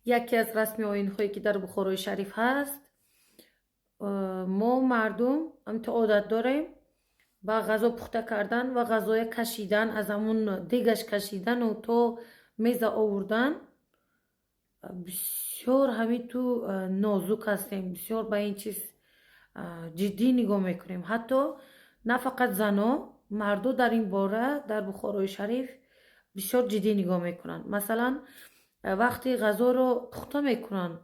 Яке аз расми оинҳое, ки дар Бухорои Шариф ҳаст, мо мардум ҳамто одат дорем ба ғазо пухта кардан ва ғазоя кашидан, аз ҳамун дегаш кашидану то меза овурдан. Бисёр ҳамин ту нозук ҳастем, бисёр ба ин чиз ҷиддӣ нигоҳ мекунем. Ҳатто на фақат зано, мардо дар ин бора дар Бухорои Шариф бисёр ҷиддӣ нигоҳ мекунанд. Масалан, вақте ғазоро пухта мекунанд,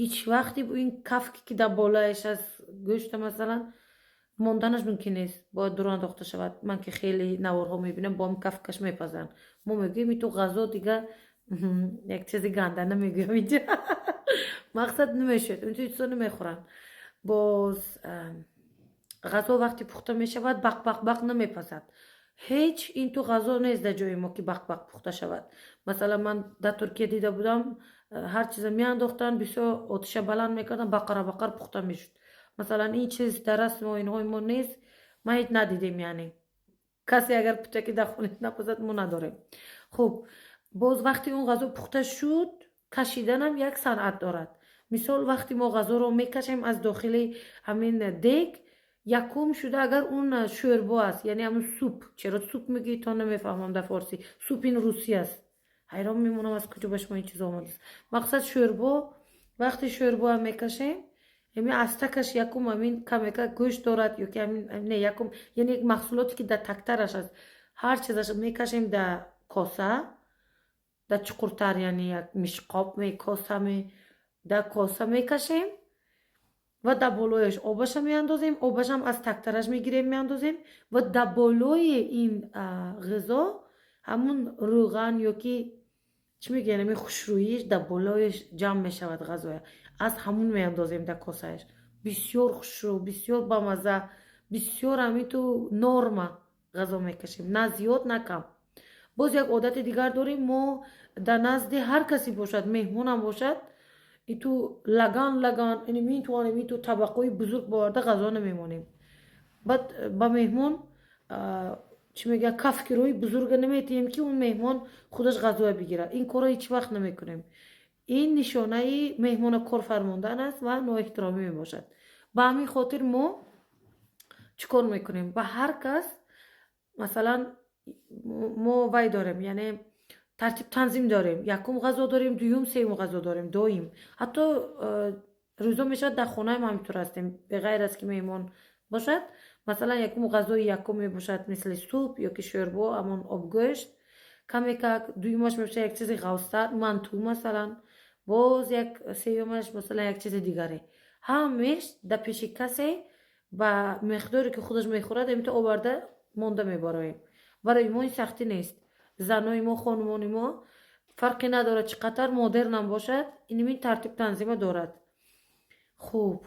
ҳеҷ вақте ин кафке, ки дар болояш аст, гӯшта, масалан, монданаш мумкин нест, бояд дур андохта шавад. Ман ки хеле наворҳо мебинам, бо ҳам кафкаш мепазанд. Мо мегӯем, ин ту ғазо дига як чизи ганда намегӯям инҷа, мақсад намешуд, инту чизо намехӯранд. Боз ғазо вақте пухта мешавад, бақ бақ бақ намепазад. Ҳеҷ ин ту ғазо нест дар ҷои мо, ки бақ бақ пухта шавад. Масалан, ман дар Туркия дида будам, ҳар чиза меандохтанд, бисёр отиша баланд мекарданд, бақара бақар пухта мешуд. Масалан, ин чиз дар расми оинҳои мо нест, ман ҳеҷ надидем. Яъне касе агар путаки дар хона напазад, мо надорем. Хуб, боз вақте он ғазо пухта шуд, кашиданам як санъат дорад. Мисол, вақте мо ғазоро мекашем аз дохили ҳамин дег, якум шуда, агар он шӯрбо аст, яъне ҳамун суп. Чаро суп мегӯӣ, то намефаҳмам, дар форсӣ суп ин русӣ аст. Ҳайрон мемонам, аз куҷо ба шумо ин чиз омадааст. Мақсад, шӯрбо, вақте шӯрбоам мекашем, ами аз такаш якум ҳамин камека гӯшт дорад ё ки ҳамин не, якум, яъне маҳсулоте, ки дар тактараш аст, ҳар чизаш мекашем дар коса, дар чуқуртар, яъне як мишқоб ме, коса ме, дар коса мекашем ва дар болояш обаша меандозем, обашам аз тактараш мегирем, меандозем ва дар болои ин ғизо ҳамун рӯған ё ки чӣ мегӯянд, ҳамин хушрӯиш дар болояш ҷамъ мешавад. Ғазоя аз ҳамун меандозем дар косааш. Бисёр хушрӯ, бисёр бамазза, бисёр ҳамин ту норма ғазо мекашем, на зиёд, на кам. Боз як одати дигар дорем мо: дар назди ҳар касе бошад, меҳмонам бошад, иту лаган лаган инминту табақҳои бузург боварда ғазо намемонем. Баъд ба меҳмон, чӣ мегӯяд, кафкирои бузурга наметиҳем, ки он меҳмон худаш ғазоя бигирад. Ин корро ҳеҷ вақт намекунем. Ин нишонаи меҳмона кор фармондан аст ва ноэҳтиромӣ мебошад. Ба ҳамин хотир мо чӣ кор мекунем? Ба ҳар кас, масалан, мо вай дорем, яъне тартиб танзим дорем: якум ғазо дорем, дуюм, сеюм ғазо дорем доим. Ҳатто рӯзо мешавад, дар хонаам ҳаминтур ҳастем, беғайр аз ки меҳмон бошад. Масалан, якум ғазои якум мебошад, мисли суп ё ки шӯрбо, ҳамон обгӯшт камекак, дуюмаш мебошад як чизи ғафстар, манту масалан, боз як сеюмаш, масалан, як чизи дигаре. Ҳамеш дар пеши касе ба миқдоре, ки худаш мехӯрад, ҳаминтур оварда монда мебароем. Барои мо ин сахтӣ нест. Занои мо, хонумони мо, фарқе надорад, чӣ қадар модернам бошад, инмин тартиб танзима дорад. Хуб,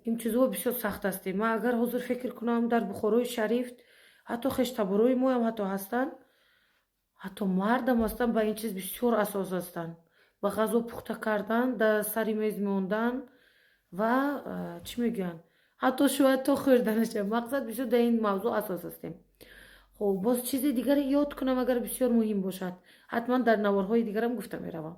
ин чизҳо бисёр сахт ҳастем. Ман агар ҳозир фикр кунам, дар Бухорои Шариф ҳатто хештаборои моям ҳатто ҳастанд, ҳатто мардам ҳастанд, ба ин чиз бисёр асос ҳастанд, ба ғазо пухта кардан, дар сари мез мондан ва, чӣ мегӯянд, ҳатто шояд то хӯрданаша. Мақсад, бисёр дар ин мавзӯъ асос ҳастем. Хуб, боз чизи дигаре ёд кунам, агар бисёр муҳим бошад, ҳатман дар наворҳои дигарам гуфта меравам.